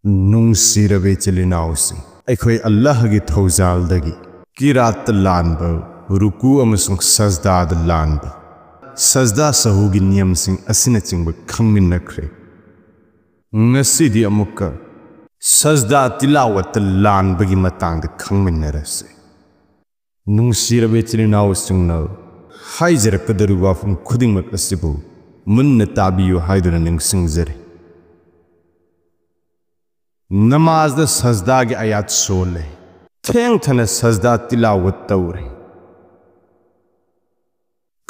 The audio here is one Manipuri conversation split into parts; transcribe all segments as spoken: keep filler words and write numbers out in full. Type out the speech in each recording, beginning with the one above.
ꯅꯨꯡꯁꯤꯔꯕ ꯏꯆꯤꯜ ꯏꯅꯥꯎꯁꯤꯡ, ꯑꯩꯈꯣꯏ ꯑꯜꯂꯥꯍꯒꯤ ꯊꯧꯖꯥꯜꯗꯒꯤ ꯀꯤꯔꯥꯠꯇ ꯂꯥꯟꯕ, ꯔꯨꯀꯨ ꯑꯃꯁꯨꯡ ꯁꯖꯗꯥꯗ ꯂꯥꯟꯕ, ꯁꯖꯗꯥ ꯁꯍꯨꯒꯤ ꯅꯤꯌꯝꯁꯤꯡ ꯑꯁꯤꯅꯆꯤꯡꯕ ꯈꯪꯃꯤꯟꯅꯈ꯭ꯔꯦ꯫ ꯉꯁꯤꯗꯤ ꯑꯃꯨꯛꯀ ꯁꯖꯗꯥ ꯇꯤꯂꯥꯋꯠꯇ ꯂꯥꯟꯕꯒꯤ ꯃꯇꯥꯡꯗ ꯈꯪꯃꯤꯟꯅꯔꯁꯤ꯫ ꯅꯨꯡꯁꯤꯔꯕ ꯏꯆꯤꯜ ꯏꯅꯥꯎꯁꯤꯡꯅ ꯍꯥꯏꯖꯔꯛꯀꯗꯧꯔꯤꯕ ꯋꯥꯐꯝ ꯈꯨꯗꯤꯡꯃꯛ ꯑꯁꯤꯕꯨ ꯃꯨꯟꯅ ꯇꯥꯕꯤꯌꯨ ꯍꯥꯏꯗꯨꯅ ꯅꯤꯡꯁꯤꯡꯖꯔꯤ꯫ ꯅꯃꯥꯖꯗ ꯁꯖꯗꯥꯒꯤ ꯑꯌꯥꯠ ꯁꯣꯜꯂꯦ꯫ ꯊꯦꯡꯊꯅ ꯁꯖꯗꯥ ꯇꯤꯂꯥꯋꯠ ꯇꯧꯔꯦ꯫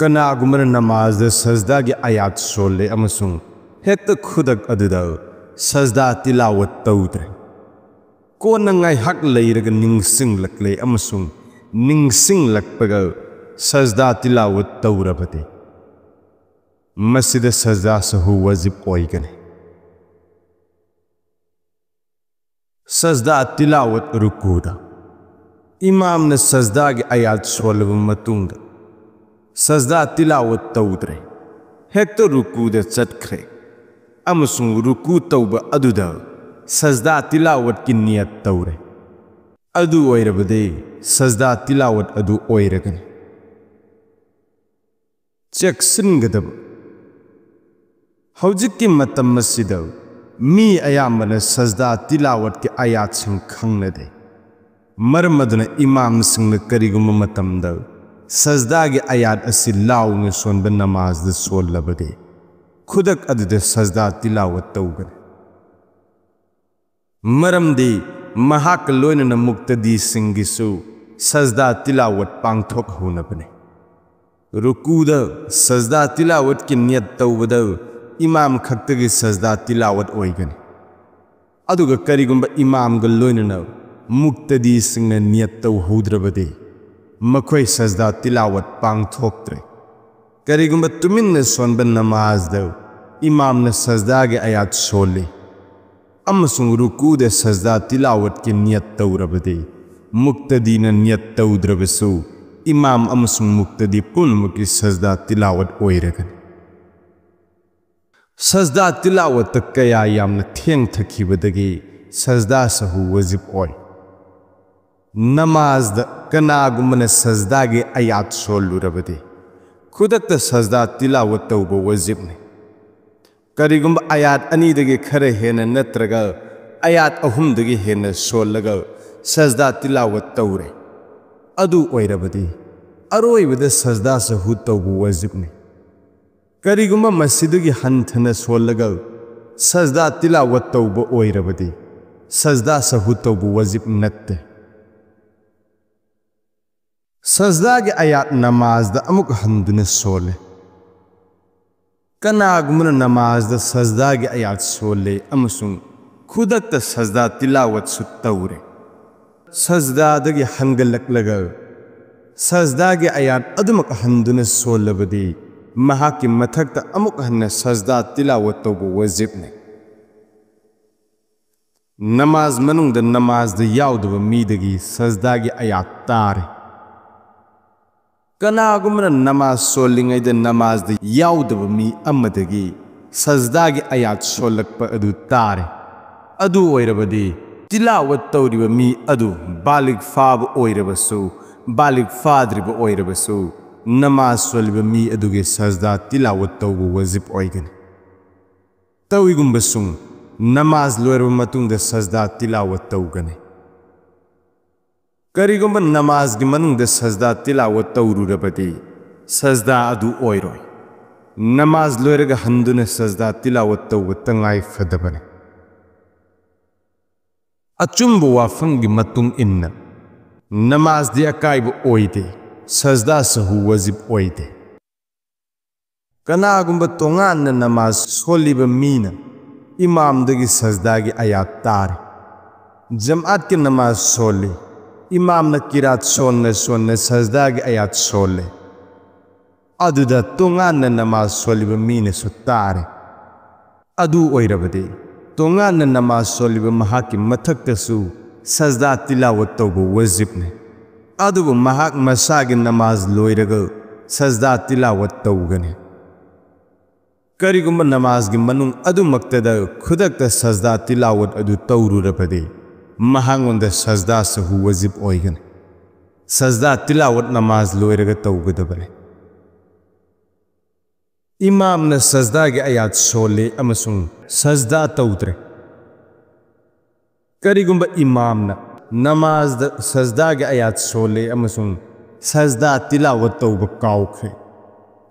ꯀꯅꯥꯒꯨꯝꯕꯅ ꯅꯃꯥꯖꯗ ꯁꯖꯗꯥꯒꯤ ꯑꯌꯥꯠ ꯁꯣꯜꯂꯦ ꯑꯃꯁꯨꯡ ꯍꯦꯛꯇ ꯈꯨꯗꯛ ꯑꯗꯨꯗ ꯁꯖꯗꯥ ꯇꯤꯂꯥꯋꯠ ꯇꯧꯗ꯭ꯔꯦ꯫ ꯀꯣꯟꯅ ꯉꯥꯏꯍꯥꯛ ꯂꯩꯔꯒ ꯅꯤꯡꯁꯤꯡꯂꯛꯂꯦ ꯑꯃꯁꯨꯡ ꯅꯤꯡꯁꯤꯡꯂꯛꯄꯒ ꯁꯖꯗꯥ ꯇꯤꯂꯥꯋꯠ ꯇꯧꯔꯕꯗꯤ, ꯃꯁꯤꯗ ꯁꯖꯗꯥ ꯁꯍꯨ ꯋꯥꯖꯤꯕ ꯑꯣꯏꯒꯅꯤ꯫ ꯁꯖꯗꯥ ꯇꯤꯂꯥꯋꯠ ꯔꯨꯀꯨꯗ꯫ ꯏꯃꯥꯝꯅ ꯁꯖꯗꯥꯒꯤ ꯑꯌꯥꯠ ꯁꯣꯜꯂꯕ ꯃꯇꯨꯡꯗ ꯁꯖꯗꯥ ꯇꯤꯂꯥꯋꯠ ꯇꯧꯗ꯭ꯔꯦ, ꯍꯦꯛꯇ ꯔꯨꯀꯨꯗ ꯆꯠꯈ꯭ꯔꯦ ꯑꯃꯁꯨꯡ ꯔꯨꯀꯨ ꯇꯧꯕ ꯑꯗꯨꯗ ꯁꯖꯗꯥ ꯇꯤꯂꯥꯋꯠꯀꯤ ꯅꯤꯌꯠ ꯇꯧꯔꯦ꯫ ꯑꯗꯨ ꯑꯣꯏꯔꯕꯗꯤ ꯁꯖꯗꯥ ꯇꯤꯂꯥꯋꯠ ꯑꯗꯨ ꯑꯣꯏꯔꯒꯅꯤ꯫ ꯆꯦꯛꯁꯤꯟꯒꯗꯕ: ꯍꯧꯖꯤꯛꯀꯤ ꯃꯇꯝ ꯑꯁꯤꯗ ꯃꯤ ꯑꯌꯥꯝꯕꯅ ꯁꯖꯗꯥ ꯇꯤꯂꯥꯋꯠꯀꯤ ꯑꯌꯥꯠꯁꯤꯡ ꯈꯪꯅꯗꯦ꯫ ꯃꯔꯝ ꯑꯗꯨꯅ ꯏꯃꯥꯝꯁꯤꯡꯅ ꯀꯔꯤꯒꯨꯝꯕ ꯃꯇꯝꯗ ꯁꯖꯗꯥꯒꯤ ꯑꯌꯥꯠ ꯑꯁꯤ ꯂꯥꯎꯅ ꯁꯣꯟꯕ ꯅꯃꯥꯖꯗ ꯁꯣꯜꯂꯕꯗꯤ, ꯈꯨꯗꯛ ꯑꯗꯨꯗ ꯁꯖꯗꯥ ꯇꯤꯂꯥꯋꯠ ꯇꯧꯒꯅꯤ꯫ ꯃꯔꯝꯗꯤ ꯃꯍꯥꯛꯀ ꯂꯣꯏꯅꯅ ꯃꯨꯛꯇꯗꯤꯁꯤꯡꯒꯤꯁꯨ ꯁꯖꯗꯥ ꯇꯤꯂꯥꯋꯠ ꯄꯥꯡꯊꯣꯛꯍꯧꯅꯕꯅꯤ꯫ ꯔꯨꯀꯨꯗ ꯁꯖꯗꯥ ꯇꯤꯂꯥꯋꯠꯀꯤ ꯅꯤꯌꯠ ꯇꯧꯕꯗ ꯏꯃꯥꯝ ꯈꯛꯇꯒꯤ ꯁꯖꯗꯥ ꯇꯤꯂꯥꯋꯠ ꯑꯣꯏꯒꯅꯤ꯫ ꯑꯗꯨꯒ ꯀꯔꯤꯒꯨꯝꯕ ꯏꯃꯥꯝꯒ ꯂꯣꯏꯅꯅ ꯃꯨꯛꯇꯗꯤꯁꯤꯡꯅ ꯅꯤꯌꯠ ꯇꯧꯍꯧꯗ꯭ꯔꯕꯗꯤ, ꯃꯈꯣꯏ ꯁꯖꯗꯥ ꯇꯤꯂꯥꯋꯠ ꯄꯥꯡꯊꯣꯛꯇ꯭ꯔꯦ꯫ ꯀꯔꯤꯒꯨꯝꯕ ꯇꯨꯃꯤꯟꯅ ꯁꯣꯟꯕ ꯅꯃꯥꯖꯗ ꯏꯃꯥꯝꯅ ꯁꯖꯗꯥꯒꯤ ꯑꯌꯥꯠ ꯁꯣꯜꯂꯤ ꯑꯃꯁꯨꯡ ꯔꯨꯀꯨꯗ ꯁꯖꯗꯥ ꯇꯤꯂꯥꯋꯠꯀꯤ ꯅꯤꯌꯠ ꯇꯧꯔꯕꯗꯤ, ꯃꯨꯛꯇꯗꯤꯅ ꯅꯤꯌꯠ ꯇꯧꯗ꯭ꯔꯕꯁꯨ, ꯏꯃꯥꯝ ꯑꯃꯁꯨꯡ ꯃꯨꯛꯇꯗꯤ ꯄꯨꯝꯅꯃꯛꯀꯤ ꯁꯖꯗꯥ ꯇꯤꯂꯥꯋꯠ ꯑꯣꯏꯔꯒꯅꯤ꯫ ꯁꯖꯗꯥ ꯇꯤꯂꯥꯋꯠꯇ ꯀꯌꯥ ꯌꯥꯝꯅ ꯊꯦꯡꯊꯈꯤꯕꯗꯒꯤ ꯁꯖꯗꯥ ꯁꯍꯨ ꯋꯥꯖꯤꯕ ꯑꯣꯏ꯫ ꯅꯃꯥꯖꯗ ꯀꯅꯥꯒꯨꯝꯕꯅ ꯁꯖꯗꯥꯒꯤ ꯑꯌꯥꯠ ꯁꯣꯜꯂꯨꯔꯕꯗꯤ, ꯈꯨꯗꯛꯇ ꯁꯖꯗꯥ ꯇꯤꯂꯥꯋꯠ ꯇꯧꯕ ꯋꯥꯖꯤꯕꯅꯤ꯫ ꯀꯔꯤꯒꯨꯝꯕ ꯑꯌꯥꯠ ꯑꯅꯤꯗꯒꯤ ꯈꯔ ꯍꯦꯟꯅ ꯅꯠꯇ꯭ꯔꯒ ꯑꯌꯥꯠ ꯑꯍꯨꯝꯗꯒꯤ ꯍꯦꯟꯅ ꯁꯣꯜꯂꯒ ꯁꯖꯗꯥ ꯇꯤꯂꯥꯋꯠ ꯇꯧꯔꯦ, ꯑꯗꯨ ꯑꯣꯏꯔꯕꯗꯤ ꯑꯔꯣꯏꯕꯗ ꯁꯖꯗꯥ ꯁꯍꯨ ꯇꯧꯕ ꯋꯥꯖꯤꯕꯅꯤ꯫ ꯀꯔꯤꯒꯨꯝꯕ ꯃꯁꯤꯗꯒꯤ ꯍꯟꯊꯅ ꯁꯣꯜꯂꯒ ꯁꯖꯗꯥ ꯇꯤꯂꯥꯋꯠ ꯇꯧꯕ ꯑꯣꯏꯔꯕꯗꯤ, ꯁꯖꯗꯥ ꯁꯍꯨ ꯇꯧꯕ ꯋꯥꯖꯤꯕ ꯅꯠꯇꯦ꯫ ꯁꯖꯗꯥꯒꯤ ꯑꯌꯥꯠ ꯅꯃꯥꯖꯗ ꯑꯃꯨꯛ ꯍꯟꯗꯨꯅ ꯁꯣꯜꯂꯦ꯫ ꯀꯅꯥꯒꯨꯝꯕꯅ ꯅꯃꯥꯖꯗ ꯁꯖꯗꯥꯒꯤ ꯑꯌꯥꯠ ꯁꯣꯜꯂꯦ ꯑꯃꯁꯨꯡ ꯈꯨꯗꯛꯇ ꯁꯖꯗꯥ ꯇꯤꯂꯥꯋꯠꯁꯨ ꯇꯧꯔꯦ, ꯁꯖꯗꯥꯗꯒꯤ ꯍꯟꯒꯠꯂꯛꯂꯒ ꯁꯖꯗꯥꯒꯤ ꯑꯌꯥꯠ ꯑꯗꯨꯃꯛ ꯍꯟꯗꯨꯅ ꯁꯣꯜꯂꯕꯗꯤ, ꯃꯍꯥꯛꯀꯤ ꯃꯊꯛꯇ ꯑꯃꯨꯛ ꯍꯟꯅ ꯁꯖꯗꯥ ꯇꯤꯂꯥꯋꯠ ꯇꯧꯕ ꯋꯥꯖꯤꯕꯅꯤ꯫ ꯅꯃꯥꯖ ꯃꯅꯨꯡꯗ ꯅꯃꯥꯖꯗ ꯌꯥꯎꯗꯕ ꯃꯤꯗꯒꯤ ꯁꯖꯗꯥꯒꯤ ꯑꯌꯥꯠ ꯇꯥꯔꯦ꯫ ꯀꯅꯥꯒꯨꯝꯕꯅ ꯅꯃꯥꯖ ꯁꯣꯜꯂꯤꯉꯩꯗ ꯅꯃꯥꯖꯗ ꯌꯥꯎꯗꯕ ꯃꯤ ꯑꯃꯗꯒꯤ ꯁꯖꯗꯥꯒꯤ ꯑꯌꯥꯠ ꯁꯣꯜꯂꯛꯄ ꯑꯗꯨ ꯇꯥꯔꯦ, ꯑꯗꯨ ꯑꯣꯏꯔꯕꯗꯤ ꯇꯤꯂꯥꯋꯠ ꯇꯧꯔꯤꯕ ꯃꯤ ꯑꯗꯨ ꯕꯥꯂꯤꯒ ꯐꯥꯕ ꯑꯣꯏꯔꯕꯁꯨ, ꯕꯥꯂꯤꯒ ꯐꯥꯗ꯭ꯔꯤꯕ ꯑꯣꯏꯔꯕꯁꯨ, ꯅꯃꯥꯖ ꯁꯣꯜꯂꯤꯕ ꯃꯤ ꯑꯗꯨꯒꯤ ꯁꯖꯗꯥ ꯇꯤꯂꯥꯋꯠ ꯇꯧꯕ ꯋꯥꯖꯤꯕ ꯑꯣꯏꯒꯅꯤ꯫ ꯇꯧꯏꯒꯨꯝꯕꯁꯨꯡ ꯅꯃꯥꯖ ꯂꯣꯏꯔꯕ ꯃꯇꯨꯡꯗ ꯁꯖꯗꯥ ꯇꯤꯂꯥꯋꯠ ꯇꯧꯒꯅꯤ꯫ ꯀꯔꯤꯒꯨꯝꯕ ꯅꯃꯥꯖꯒꯤ ꯃꯅꯨꯡꯗ ꯁꯖꯗꯥ ꯇꯤꯂꯥꯋꯠ ꯇꯧꯔꯨꯔꯕꯗꯤ, ꯁꯖꯗꯥ ꯑꯗꯨ ꯑꯣꯏꯔꯣꯏ꯫ ꯅꯃꯥꯖ ꯂꯣꯏꯔꯒ ꯍꯟꯗꯨꯅ ꯁꯖꯗꯥ ꯇꯤꯂꯥꯋꯠ ꯇꯧꯕ ꯇꯉꯥꯏ ꯐꯗꯕꯅꯤ꯫ ꯑꯆꯨꯝꯕ ꯋꯥꯐꯝꯒꯤ ꯃꯇꯨꯡ ꯏꯟꯅ, ꯅꯃꯥꯖꯗꯤ ꯑꯀꯥꯏꯕ ꯑꯣꯏꯗꯦ, ꯁꯖꯗꯥ ꯁꯍꯨ ꯋꯥꯖꯤꯕ ꯑꯣꯏꯗꯦ꯫ ꯀꯅꯥꯒꯨꯝꯕ ꯇꯣꯉꯥꯟꯅ ꯅꯃꯥꯖ ꯁꯣꯜꯂꯤꯕ ꯃꯤꯅ ꯏꯃꯥꯝꯗꯒꯤ ꯁꯖꯗꯥꯒꯤ ꯑꯌꯥꯠ ꯇꯥꯔꯦ, ꯖꯃꯥꯠꯀꯤ ꯅꯃꯥꯖ ꯁꯣꯜꯂꯤ, ꯏꯃꯥꯝꯅ ꯀꯤꯔꯥꯠ ꯁꯣꯟꯅ ꯁꯣꯟꯅ ꯁꯖꯗꯥꯒꯤ ꯑꯌꯥꯠ ꯁꯣꯜꯂꯦ, ꯑꯗꯨꯗ ꯇꯣꯉꯥꯟꯅ ꯅꯃꯥꯖ ꯁꯣꯜꯂꯤꯕ ꯃꯤꯅꯁꯨ ꯇꯥꯔꯦ꯫ ꯑꯗꯨ ꯑꯣꯏꯔꯕꯗꯤ, ꯇꯣꯉꯥꯟꯅ ꯅꯃꯥꯖ ꯁꯣꯜꯂꯤꯕ ꯃꯍꯥꯛꯀꯤ ꯃꯊꯛꯇꯁꯨ ꯁꯖꯗꯥ ꯇꯤꯂꯥꯋꯠ ꯇꯧꯕ ꯋꯥꯖꯤꯕꯅꯤ꯫ ꯑꯗꯨꯕꯨ ꯃꯍꯥꯛ ꯃꯁꯥꯒꯤ ꯅꯃꯥꯖ ꯂꯣꯏꯔꯒ ꯁꯖꯗꯥ ꯇꯤꯂꯥꯋꯠ ꯇꯧꯒꯅꯤ꯫ ꯀꯔꯤꯒꯨꯝꯕ ꯅꯃꯥꯖꯒꯤ ꯃꯅꯨꯡ ꯑꯗꯨꯃꯛꯇꯗ ꯈꯨꯗꯛꯇ ꯁꯖꯗꯥ ꯇꯤꯂꯥꯋꯠ ꯑꯗꯨ ꯇꯧꯔꯨꯔꯕꯗꯤ, ꯃꯍꯥꯛꯉꯣꯟꯗ ꯁꯖꯗꯥ ꯁꯍꯨ ꯋꯥꯖꯤꯕ ꯑꯣꯏꯒꯅꯤ꯫ ꯁꯖꯗꯥ ꯇꯤꯂꯥꯋꯠ ꯅꯃꯥꯖ ꯂꯣꯏꯔꯒ ꯇꯧꯒꯗꯕꯅꯤ꯫ ꯏꯃꯥꯝꯅ ꯁꯖꯗꯥꯒꯤ ꯑꯌꯥꯠ ꯁꯣꯜꯂꯦ ꯑꯃꯁꯨꯡ ꯁꯖꯗꯥ ꯇꯧꯗ꯭ꯔꯦ꯫ ꯀꯔꯤꯒꯨꯝꯕ ꯏꯃꯥꯝꯅ ꯅꯃꯥꯖꯗ ꯁꯖꯗꯥꯒꯤ ꯑꯌꯥꯠ ꯁꯣꯜꯂꯦ ꯑꯃꯁꯨꯡ ꯁꯖꯗꯥ ꯇꯤꯂꯥꯋꯠ ꯇꯧꯕ ꯀꯥꯎꯈ꯭ꯔꯦ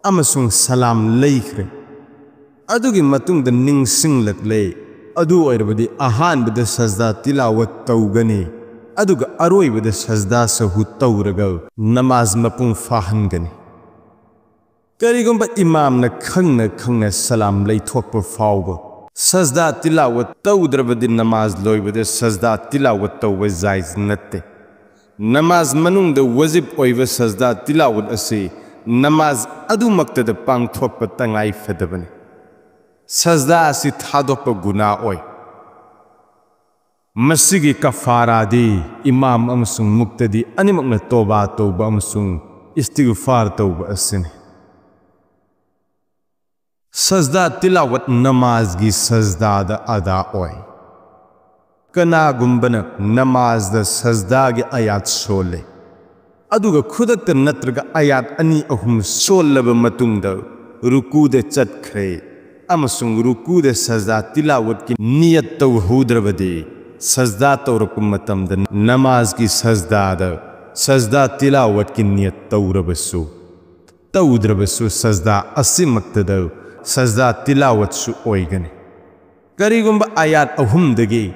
ꯑꯃꯁꯨꯡ ꯁꯂꯥꯝ ꯂꯩꯈ꯭ꯔꯦ, ꯑꯗꯨꯒꯤ ꯃꯇꯨꯡꯗ ꯅꯤꯡꯁꯤꯡꯂꯛꯂꯦ, ꯑꯗꯨ ꯑꯣꯏꯔꯕꯗꯤ ꯑꯍꯥꯟꯕꯗ ꯁꯖꯗꯥ ꯇꯤꯂꯥꯋꯠ ꯇꯧꯒꯅꯤ, ꯑꯗꯨꯒ ꯑꯔꯣꯏꯕꯗ ꯁꯖꯗꯥ ꯁꯍꯨ ꯇꯧꯔꯒ ꯅꯃꯥꯖ ꯃꯄꯨꯡ ꯐꯥꯍꯟꯒꯅꯤ꯫ ꯀꯔꯤꯒꯨꯝꯕ ꯏꯃꯥꯝꯅ ꯈꯪꯅ ꯈꯪꯅ ꯁꯂꯥꯝ ꯂꯩꯊꯣꯛꯄ ꯐꯥꯎꯕ ꯁꯖꯗꯥ ꯇꯤꯂꯥꯋꯠ ꯇꯧꯗ꯭ꯔꯕꯗꯤ, ꯅꯃꯥꯖ ꯂꯣꯏꯕꯗ ꯁꯖꯗꯥ ꯇꯤꯂꯥꯋꯠ ꯇꯧꯕ ꯖꯥꯏꯖ ꯅꯠꯇꯦ꯫ ꯅꯃꯥꯖ ꯃꯅꯨꯡꯗ ꯋꯥꯖꯤꯕ ꯑꯣꯏꯕ ꯁꯖꯗꯥ ꯇꯤꯂꯥꯋꯠ ꯑꯁꯤ ꯅꯃꯥꯖ ꯑꯗꯨꯃꯛꯇꯗ ꯄꯥꯡꯊꯣꯛꯄ ꯇꯉꯥꯏ ꯐꯗꯕꯅꯤ꯫ ꯁꯖꯗꯥ ꯑꯁꯤ ꯊꯥꯗꯣꯛꯄ ꯒꯨꯅꯥ ꯑꯣꯏ꯫ ꯃꯁꯤꯒꯤ ꯀꯐꯥꯔꯥꯗꯤ ꯏꯃꯥꯝ ꯑꯃꯁꯨꯡ ꯃꯨꯛꯇꯗꯤ ꯑꯅꯤꯃꯛꯅ ꯇꯣꯕꯥ ꯇꯧꯕ ꯑꯃꯁꯨꯡ ꯏꯁꯇꯤꯒꯐꯥꯔ ꯇꯧꯕ ꯑꯁꯤꯅꯤ꯫ ꯁꯖꯗꯥ ꯇꯤꯂꯥꯋꯠ ꯅꯃꯥꯖꯒꯤ ꯁꯖꯗꯥꯗ ꯑꯗꯥ ꯑꯣꯏ꯫ ꯀꯅꯥꯒꯨꯝꯕꯅ ꯅꯃꯥꯖꯗ ꯁꯖꯗꯥꯒꯤ ꯑꯌꯥꯠ ꯁꯣꯜꯂꯦ, ꯑꯗꯨꯒ ꯈꯨꯗꯛꯇ ꯅꯠꯇ꯭ꯔꯒ ꯑꯌꯥꯠ ꯑꯅꯤ ꯑꯍꯨꯝ ꯁꯣꯜꯂꯕ ꯃꯇꯨꯡꯗ ꯔꯨꯀꯨꯗ ꯆꯠꯈ꯭ꯔꯦ ꯑꯃꯁꯨꯡ ꯔꯨꯀꯨꯗ ꯁꯖꯗꯥ ꯇꯤꯂꯥꯋꯠꯀꯤ ꯅꯤꯌꯠ ꯇꯧꯍꯧꯗ꯭ꯔꯕꯗꯤ, ꯁꯖꯗꯥ ꯇꯧꯔꯛꯄ ꯃꯇꯝꯗ ꯅꯃꯥꯖꯒꯤ ꯁꯖꯗꯥꯗ ꯁꯖꯗꯥ ꯇꯤꯂꯥꯋꯠꯀꯤ ꯅꯤꯌꯠ ꯇꯧꯔꯕꯁꯨ ꯇꯧꯗ꯭ꯔꯕꯁꯨ, ꯁꯖꯗꯥ ꯑꯁꯤꯃꯛꯇꯗ ꯁꯖꯗꯥ ꯇꯤꯂꯥꯋꯠꯁꯨ ꯑꯣꯏꯒꯅꯤ꯫ ꯀꯔꯤꯒꯨꯝꯕ ꯑꯌꯥꯠ ꯑꯍꯨꯝꯗꯒꯤ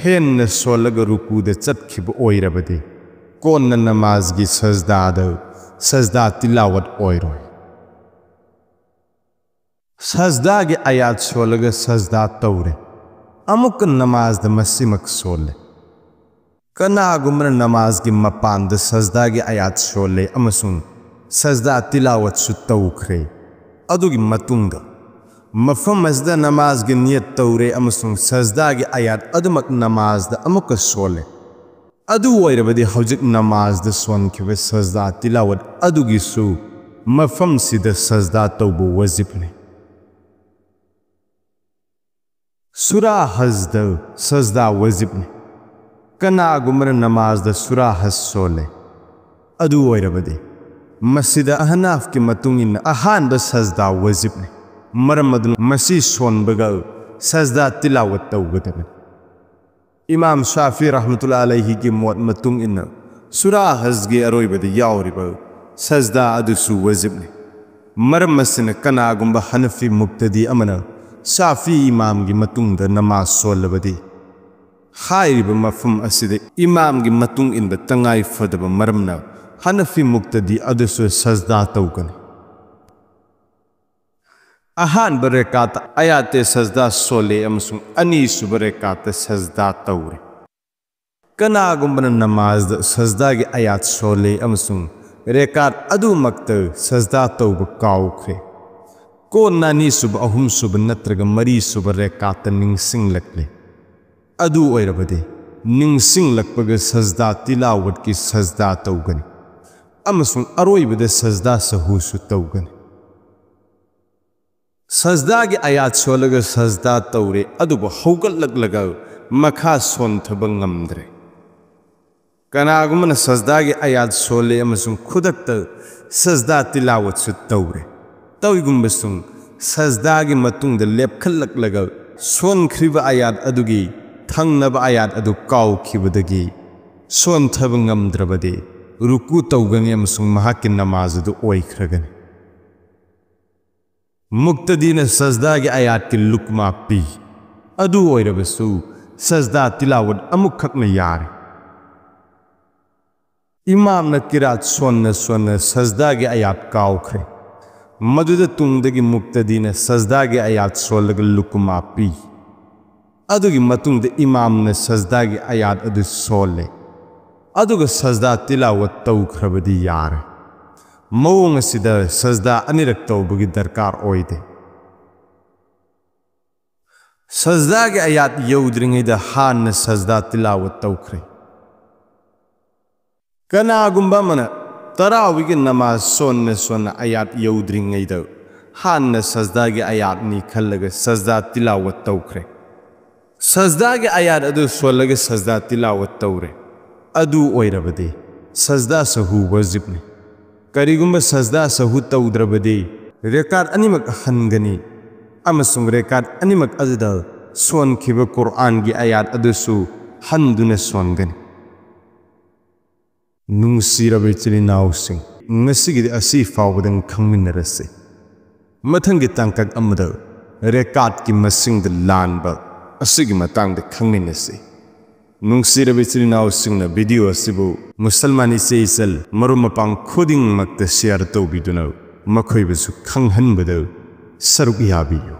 ꯍꯦꯟꯅ ꯁꯣꯜꯂꯒ ꯔꯨꯀꯨꯗ ꯆꯠꯈꯤꯕ ꯑꯣꯏꯔꯕꯗꯤ, ꯀꯣꯟꯅ ꯅꯃꯥꯖꯒꯤ ꯁꯖꯗꯥꯗ ꯁꯖꯗꯥ ꯇꯤꯂꯥꯋꯠ ꯑꯣꯏꯔꯣꯏ꯫ ꯁꯖꯗꯥꯒꯤ ꯑꯌꯥꯠ ꯁꯣꯜꯂꯒ ꯁꯖꯗꯥ ꯇꯧꯔꯦ, ꯑꯃꯨꯛꯀ ꯅꯃꯥꯖꯗ ꯃꯁꯤꯃꯛ ꯁꯣꯜꯂꯦ꯫ ꯀꯅꯥꯒꯨꯝꯕꯅ ꯅꯃꯥꯖꯒꯤ ꯃꯄꯥꯟꯗ ꯁꯖꯗꯥꯒꯤ ꯑꯌꯥꯠ ꯁꯣꯜꯂꯦ ꯑꯃꯁꯨꯡ ꯁꯖꯗꯥ ꯇꯤꯂꯥꯋꯠꯁꯨ ꯇꯧꯈ꯭ꯔꯦ, ꯑꯗꯨꯒꯤ ꯃꯇꯨꯡꯗ ꯃꯐꯝ ꯑꯁꯤꯗ ꯅꯃꯥꯖꯒꯤ ꯅꯤꯌꯠ ꯇꯧꯔꯦ ꯑꯃꯁꯨꯡ ꯁꯖꯗꯥꯒꯤ ꯑꯌꯥꯠ ꯑꯗꯨꯃꯛ ꯅꯃꯥꯖꯗ ꯑꯃꯨꯛꯀ ꯁꯣꯜꯂꯦ, ꯑꯗꯨ ꯑꯣꯏꯔꯕꯗꯤ ꯍꯧꯖꯤꯛ ꯅꯃꯥꯖꯗ ꯁꯣꯟꯈꯤꯕ ꯁꯖꯗꯥ ꯇꯤꯂꯥꯋꯠ ꯑꯗꯨꯒꯤꯁꯨ ꯃꯐꯝꯁꯤꯗ ꯁꯖꯗꯥ ꯇꯧꯕ ꯋꯥꯖꯤꯕꯅꯤ꯫ ꯁꯨꯔꯥ ꯍꯖꯗ ꯁꯖꯗꯥ ꯋꯥꯖꯤꯕꯅꯤ꯫ ꯀꯅꯥꯒꯨꯝꯕꯅ ꯅꯃꯥꯖꯗ ꯁꯨꯔꯥ ꯍꯖ ꯁꯣꯜꯂꯦ, ꯑꯗꯨ ꯑꯣꯏꯔꯕꯗꯤ ꯃꯁꯤꯗ ꯑꯍꯅꯥꯐꯀꯤ ꯃꯇꯨꯡ ꯏꯟꯅ ꯑꯍꯥꯟꯕ ꯁꯖꯗꯥ ꯋꯥꯖꯤꯕꯅꯤ꯫ ꯃꯔꯝ ꯑꯗꯨꯅ ꯃꯁꯤ ꯁꯣꯟꯕꯒ ꯁꯖꯗꯥ ꯇꯤꯂꯥꯋꯠ ꯇꯧꯒꯗꯕꯅꯤ꯫ ꯏꯃꯥꯝ ꯁꯥꯐꯤ ꯔꯍꯃꯇꯨꯜꯂꯥ ꯑꯂꯩꯍꯤꯒꯤ ꯃꯣꯠ ꯃꯇꯨꯡ ꯏꯟꯅ ꯁꯨꯔꯥ ꯍꯖꯒꯤ ꯑꯔꯣꯏꯕꯗ ꯌꯥꯎꯔꯤꯕ ꯁꯖꯗꯥ ꯑꯗꯨꯁꯨ ꯋꯥꯖꯤꯕꯅꯤ꯫ ꯃꯔꯝ ꯑꯁꯤꯅ ꯀꯅꯥꯒꯨꯝꯕ ꯍꯅꯐꯤ ꯃꯨꯛꯇꯗꯤ ꯑꯃꯅ ꯁꯥꯐꯤ ꯏꯃꯥꯝꯒꯤ ꯃꯇꯨꯡꯗ ꯅꯃꯥꯖ ꯁꯣꯜꯂꯕꯗꯤ, ꯍꯥꯏꯔꯤꯕ ꯃꯐꯝ ꯑꯁꯤꯗ ꯏꯃꯥꯝꯒꯤ ꯃꯇꯨꯡ ꯏꯟꯕ ꯇꯉꯥꯏ ꯐꯗꯕ ꯃꯔꯝꯅ ꯍꯅꯐꯤ ꯃꯨꯛꯇꯗꯤ ꯑꯗꯨꯁꯨ ꯁꯖꯗꯥ ꯇꯧꯒꯅꯤ꯫ ꯑꯍꯥꯟꯕ ꯔꯦꯀꯥꯠꯇ ꯑꯌꯥꯠꯇ ꯁꯖꯗꯥ ꯁꯣꯜꯂꯦ ꯑꯃꯁꯨꯡ ꯑꯅꯤꯁꯨꯕ ꯔꯦꯀꯥꯠꯇ ꯁꯖꯗꯥ ꯇꯧꯔꯦ꯫ ꯀꯅꯥꯒꯨꯝꯕꯅ ꯅꯃꯥꯖꯗ ꯁꯖꯗꯥꯒꯤ ꯑꯌꯥꯠ ꯁꯣꯜꯂꯦ ꯑꯃꯁꯨꯡ ꯔꯦꯀꯥꯠ ꯑꯗꯨꯃꯛꯇ ꯁꯖꯗꯥ ꯇꯧꯕ ꯀꯥꯎꯈ꯭ꯔꯦ, ꯀꯣꯟꯅ ꯑꯅꯤꯁꯨꯕ, ꯑꯍꯨꯝꯁꯨꯕ ꯅꯠꯇ꯭ꯔꯒ ꯃꯔꯤꯁꯨꯕ ꯔꯦꯀꯥꯠꯇ ꯅꯤꯡꯁꯤꯡꯂꯛꯂꯦ, ꯑꯗꯨ ꯑꯣꯏꯔꯕꯗꯤ ꯅꯤꯡꯁꯤꯡꯂꯛꯄꯒ ꯁꯖꯗꯥ ꯇꯤꯂꯥꯋꯠꯀꯤ ꯁꯖꯗꯥ ꯇꯧꯒꯅꯤ ꯑꯃꯁꯨꯡ ꯑꯔꯣꯏꯕꯗ ꯁꯖꯗꯥ ꯁꯍꯨꯁꯨ ꯇꯧꯒꯅꯤ꯫ ꯁꯖꯗꯥꯒꯤ ꯑꯌꯥꯠ ꯁꯣꯜꯂꯒ ꯁꯖꯗꯥ ꯇꯧꯔꯦ, ꯑꯗꯨꯕꯨ ꯍꯧꯒꯠꯂꯛꯂꯒ ꯃꯈꯥ ꯁꯣꯟꯊꯕ ꯉꯝꯗ꯭ꯔꯦ꯫ ꯀꯅꯥꯒꯨꯝꯕꯅ ꯁꯖꯗꯥꯒꯤ ꯑꯌꯥꯠ ꯁꯣꯜꯂꯦ ꯑꯃꯁꯨꯡ ꯈꯨꯗꯛꯇ ꯁꯖꯗꯥ ꯇꯤꯂꯥꯋꯠꯁꯨ ꯇꯧꯔꯦ꯫ ꯇꯧꯏꯒꯨꯝꯕꯁꯨꯡ ꯁꯖꯗꯥꯒꯤ ꯃꯇꯨꯡꯗ ꯂꯦꯞꯈꯠꯂꯛꯂꯒ ꯁꯣꯟꯈ꯭ꯔꯤꯕ ꯑꯌꯥꯠ ꯑꯗꯨꯒꯤ ꯊꯪꯅꯕ ꯑꯌꯥꯠ ꯑꯗꯨ ꯀꯥꯎꯈꯤꯕꯗꯒꯤ ꯁꯣꯟꯊꯕ ꯉꯝꯗ꯭ꯔꯕꯗꯤ ꯔꯨꯀꯨ ꯇꯧꯒꯅꯤ ꯑꯃꯁꯨꯡ ꯃꯍꯥꯛꯀꯤ ꯅꯃꯥꯖ ꯑꯗꯨ ꯑꯣꯏꯈ꯭ꯔꯒꯅꯤ꯫ ꯃꯨꯛꯇꯗꯤꯅ ꯁꯖꯗꯥꯒꯤ ꯑꯌꯥꯠꯀꯤ ꯂꯨꯛꯃꯥ ꯄꯤ꯫ ꯑꯗꯨ ꯑꯣꯏꯔꯕꯁꯨ ꯁꯖꯗꯥ ꯇꯤꯂꯥꯋꯠ ꯑꯃꯨꯛꯈꯛꯅ ꯌꯥꯔꯦ꯫ ꯏꯃꯥꯝꯅ ꯀꯤꯔꯥꯠ ꯁꯣꯟꯅ ꯁꯣꯟꯅ ꯁꯖꯗꯥꯒꯤ ꯑꯌꯥꯠ ꯀꯥꯎꯈ꯭ꯔꯦ꯫ ꯃꯗꯨꯗ ꯇꯨꯡꯗꯒꯤ ꯃꯨꯛꯇꯗꯤꯅ ꯁꯖꯗꯥꯒꯤ ꯑꯌꯥꯠ ꯁꯣꯜꯂꯒ ꯂꯨꯛꯃꯥ ꯄꯤ꯫ ꯑꯗꯨꯒꯤ ꯃꯇꯨꯡꯗ ꯏꯃꯥꯝꯅ ꯁꯖꯗꯥꯒꯤ ꯑꯌꯥꯠ ꯑꯗꯨ ꯁꯣꯜꯂꯦ, ꯑꯗꯨꯒ ꯁꯖꯗꯥ ꯇꯤꯂꯥꯋꯠ ꯇꯧꯈ꯭ꯔꯕꯗꯤ ꯌꯥꯔꯦ꯫ ꯃꯑꯣꯡ ꯑꯁꯤꯗ ꯁꯖꯗꯥ ꯑꯅꯤꯔꯛ ꯇꯧꯕꯒꯤ ꯗꯔꯀꯥꯔ ꯑꯣꯏꯗꯦ꯫ ꯁꯖꯗꯥꯒꯤ ꯑꯌꯥꯠ ꯌꯧꯗ꯭ꯔꯤꯉꯩꯗ ꯍꯥꯟꯅ ꯁꯖꯗꯥ ꯇꯤꯂꯥꯋꯠ ꯇꯧꯈ꯭ꯔꯦ꯫ ꯀꯅꯥꯒꯨꯝꯕ ꯑꯃꯅ ꯇꯔꯥꯋꯤꯒꯤ ꯅꯃꯥꯖ ꯁꯣꯟꯅ ꯁꯣꯟꯅ ꯑꯌꯥꯠ ꯌꯧꯗ꯭ꯔꯤꯉꯩꯗ ꯍꯥꯟꯅ ꯁꯖꯗꯥꯒꯤ ꯑꯌꯥꯠꯅꯤ ꯈꯜꯂꯒ ꯁꯖꯗꯥ ꯇꯤꯂꯥꯋꯠ ꯇꯧꯈ꯭ꯔꯦ꯫ ꯁꯖꯗꯥꯒꯤ ꯑꯌꯥꯠ ꯑꯗꯨ ꯁꯣꯜꯂꯒ ꯁꯖꯗꯥ ꯇꯤꯂꯥꯋꯠ ꯇꯧꯔꯦ꯫ ꯑꯗꯨ ꯑꯣꯏꯔꯕꯗꯤ ꯁꯖꯗꯥ ꯁꯍꯨ ꯋꯥꯖꯤꯕꯅꯤ꯫ ꯀꯔꯤꯒꯨꯝꯕ ꯁꯖꯗꯥ ꯁꯍꯨ ꯇꯧꯗ꯭ꯔꯕꯗꯤ ꯔꯦꯀꯥꯠ ꯑꯅꯤꯃꯛ ꯍꯟꯒꯅꯤ ꯑꯃꯁꯨꯡ ꯔꯦꯀꯥꯠ ꯑꯅꯤꯃꯛ ꯑꯗꯨꯗ ꯁꯣꯟꯈꯤꯕ ꯀꯨꯔꯑꯥꯟꯒꯤ ꯑꯌꯥꯠ ꯑꯗꯨꯁꯨ ꯍꯟꯗꯨꯅ ꯁꯣꯟꯒꯅꯤ꯫ ꯅꯨꯡꯁꯤꯔꯕ ꯏꯆꯤꯜ ꯏꯅꯥꯎꯁꯤꯡ, ꯉꯁꯤꯒꯤꯗꯤ ꯑꯁꯤ ꯐꯥꯎꯕꯗꯪ ꯈꯪꯃꯤꯟꯅꯔꯁꯤ꯫ ꯃꯊꯪꯒꯤ ꯇꯥꯡꯀꯛ ꯑꯃꯗ ꯔꯦꯀꯥꯠꯀꯤ ꯃꯁꯤꯡꯗ ꯂꯥꯟꯕ ꯑꯁꯤꯒꯤ ꯃꯇꯥꯡꯗ ꯈꯪꯃꯤꯟꯅꯁꯤ꯫ ꯅꯨꯡꯁꯤꯔꯕ ꯏꯆꯤꯜ ꯏꯅꯥꯎꯁꯤꯡꯅ ꯚꯤꯗꯤꯑꯣ ꯑꯁꯤꯕꯨ ꯃꯨꯁꯜꯃꯥꯟ ꯏꯆꯦ ꯏꯆꯜ ꯃꯔꯨꯞ ꯃꯄꯥꯡ ꯈꯨꯗꯤꯡꯃꯛꯇ ꯁꯤꯌꯥꯔ ꯇꯧꯕꯤꯗꯨꯅ ꯃꯈꯣꯏꯕꯨꯁꯨ ꯈꯪꯍꯟꯕꯗ ꯁꯔꯨꯛ ꯌꯥꯕꯤꯌꯨ꯫